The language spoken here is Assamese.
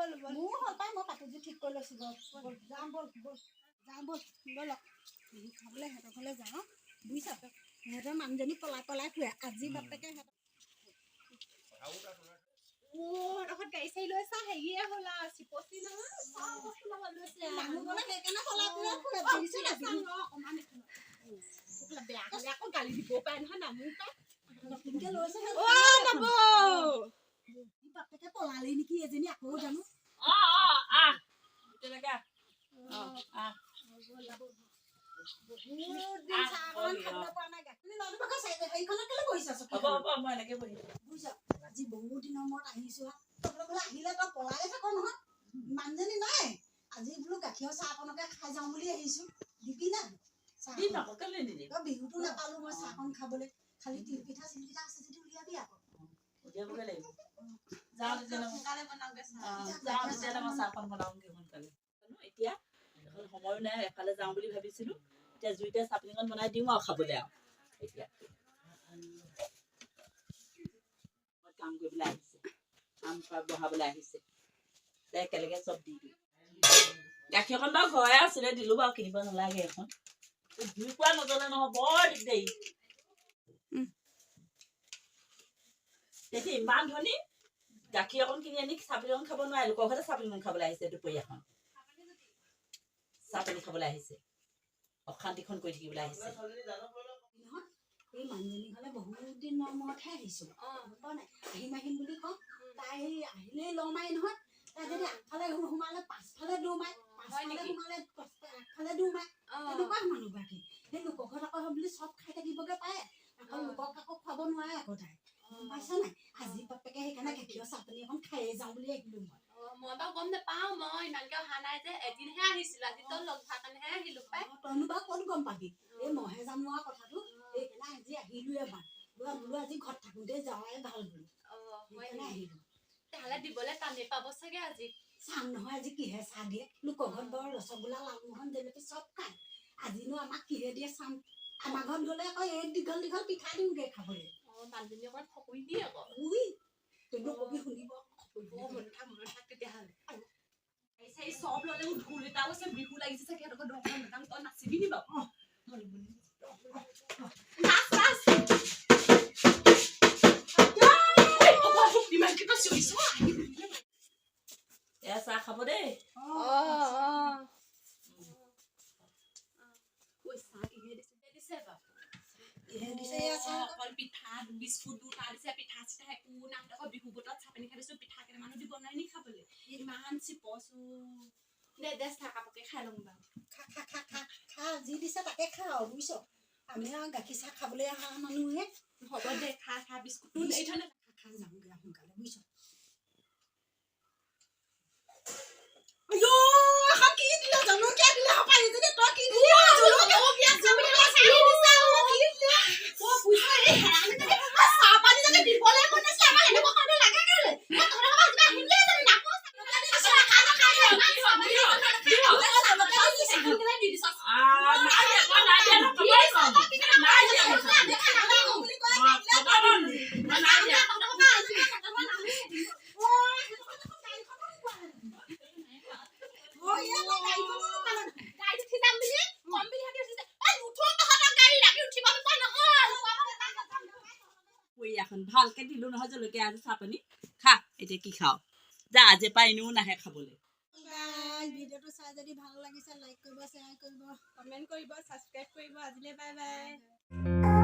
বল বল। মোৰ হ'ল পাই, মই কাপোৰযোৰ ঠিক কৰি লৈছোঁ। বল, যাওঁ বল, বল যাওঁ, বল। ব'লক। বিহু খাবলৈ সিহঁতৰ ঘৰলৈ যাওঁ, বুজিছ? সিহঁতৰ মানুহজনী পলাই পলাই ফুৰে। আজি বাপেকে সিহঁতৰ অ', গাড়ী চাড়ী লৈ চা হেৰিয়ে হ'ল আৰু চিপচি নহয়, চব বস্তু লগত লৈছে। মানুহ গ'লে সেইকাৰণে পলাই পলাই ফুৰে, বুজিছ নাই? বিহু অকণমান বেয়া হ'লে আকৌ গালি দিবও পাৰে নহয়, নামো পায়। নতুনকে লৈছে। অ' নবৌ। বাপেকে পলালেই নেকি এজনী আকৌ জানো। অ অ আহ, এতিয়ালৈকে আহ। অ, আহ। বহুত দিন চাহ অকণমান খাবলৈ পোৱা নাই। গাখীৰ নতুবাকৈ হেৰিখনত কেলৈ বহিছ? হ'ব হ'ব, মই এনেকে বহিম। বুজিছ, আজি বহুত দিনৰ মূৰত আহিছো। তহঁতৰ ঘৰলৈ আহিলে তই পলাই থাক নহয়, মানুহজনী নাই। আজি বোলো গাখীৰৰ চাহ অকণকে খাই যাওঁ বুলি আহিছো। দিবি না চাহ? দিম আকৌ, কেলৈ নিদিম? অকণ? বিহুতো নাপালো মই চাহকণ খাবলৈ। খালি তিল পিঠা চিল পিঠা আছে যদি উলিয়াবি আকৌ। উলিয়াবগৈ লাগিব। যাওঁ তেতিয়াহ'লে মই। সোনকালে বনাওঁগে চাহ। অ, যাওঁ তেতিয়াহ'লে, মই চাহকণ বনাওঁগে সোনকালে। এতিয়া এখন সময়ো নাই, এফালে যাওঁ বুলি ভাবিছিলো। এতিয়া জুইতে চাহপানীকণ বনাই দিওঁ আৰু খাবলৈ। আৰু এতিয়া কাম কৰিবলৈ আহিছে, কাম বঢ়াবলৈ আহিছে। একেলগে চব দি দিওঁ। গাখীৰ অকণ বাৰু ঘৰৰে আছিলে, দিলো বাৰু, কিনিব নালাগে। এখন জুই পোৱা নজলে নহয়, বৰ দিগদাৰী। তেতিয়া ইমান ধনী, গাখীৰ অকণ কিনি আনি চাহপানী অকণ খাব নোৱাৰে, লোকৰ ঘৰতে চাহপানী অকণ খাবলৈ আহিছে। দুপৰীয়াখন চাহপানী খাবলৈ আহিছে, অশান্তিখন কৰি থাকিবলৈ আহিছে। নহয়, এই মানুহজনী ঘৰলে বহুত দিনৰ মূৰতহে আহিছো, গম পোৱা নাই? আহিম আহিম বুলি কওঁ, তাই আহিলেই ল মাৰি নহয়। তাই যদি আগফালে সোমালে পাছফালে দৌৰ মাৰে, পাছফালে সোমালে আগফালে দৌৰ মাৰে, তেনেকুৱা মানুহগৰাকী। সেই লোকৰ ঘৰত আকৌ সেই বুলি চব খাই থাকিবগে পাৰে আকৌ, লোকক আকৌ খুৱাব নোৱাৰে আকৌ তাই, গম পাইছ নাই? আজি বাপেকে সেইকাৰণে গাখীৰৰ চাহপানী অকণ খায়ে যাওঁ বুলি আহিলো মই। মই বাৰু গম নাপাওঁ, মই ইমানকে অহা নাই যে, এদিনহে আহিছিলো। আজি তই লগ ধৰা কাৰণেহে আহিলো পাই। তইনো বাৰু ক'ত গম পাবি? এই মইহে জানো আৰু কথাটো। সেইকাৰণে আজি আহিলোৱে মই বোলো আজি ঘৰত থাকোঁতে যোৱাই ভাল বোলো, সেইকাৰণে আহিলো। তেতিয়াহ'লে দিবলৈ টানেই পাব চাগে আজি। চাম নহয় আজি কিহে চাহ দিয়ে। লোকৰ ঘৰত বৰ ৰসগোল্লা, লালমোহন, জেলেপি চব খায়। আজিনো আমাক কিহে দিয়ে চাম। আমাৰ ঘৰত গ'লে আকৌ এই দীঘল দীঘল পিঠা দিওঁগে খাবলৈ। মানুহজনী অকণ ফকুৰি দিয়ে আকৌ। উই, তইনো কবি শুনিব। মনত থাক, মনত থাক তেতিয়াহ'লে। চাৰি চব ল'লে, ঢোল এটাও আছে। বিহু লাগিছে চাগে সিহঁতৰ ঘৰত। তই নাচিবি নি বাৰু? নাচ নাচ। ইমানকে তই চিঞৰিছ? এয়া চাহ খাব দেই। চাহ কিহে দিছে দিছে বাৰু? কিহে দিছে এয়া চাহ? অকল পিঠা বিস্কুট দুটা দিছে, পিঠা চিঠা একো নাই। আকৌ বিহু বতৰত চাহ পানী খাই দিছো, পিঠা কেইটামানো দিব নোৱাৰি নি খাবলৈ? ইমান চিপচো দে দে, চাহ কাপকে খাই ল'ম বাৰু। খা খা খা খা খা, যি দিছে তাকে খা আৰু, বুজিছ? আমি আৰু গাখীৰ চাহ খাবলৈ অহা মানুহে। হ'ব দে, খা খা, বিস্কুটটো এৰি থৈ। খা, যাওঁগে সোনকালে, বুজিছ? আইঅ, কি দিলে? জলকীয়া দিলে হপাই। এজনী, তই কি দিলি? জলকীয়া চাহপানী যদি দিবলৈ মন নাছিলে, আমাক এনেকুৱা কৰিব লাগে কেলে? তহঁতৰ আহিম। এখন ভালকে দিলো নহয় জলকীয়া আজি চাহপানী। খা এতিয়া, কি খাওঁ যা, আজিৰ পৰা এনেও নাহে খাবলৈ। ভিডিঅ'টো চাই যদি ভাল লাগিছে, লাইক কৰিব, শ্বেয়াৰ কৰিব, কমেণ্ট কৰিব, ছাবস্ক্ৰাইব কৰিব। আজিলৈ বাই বাই।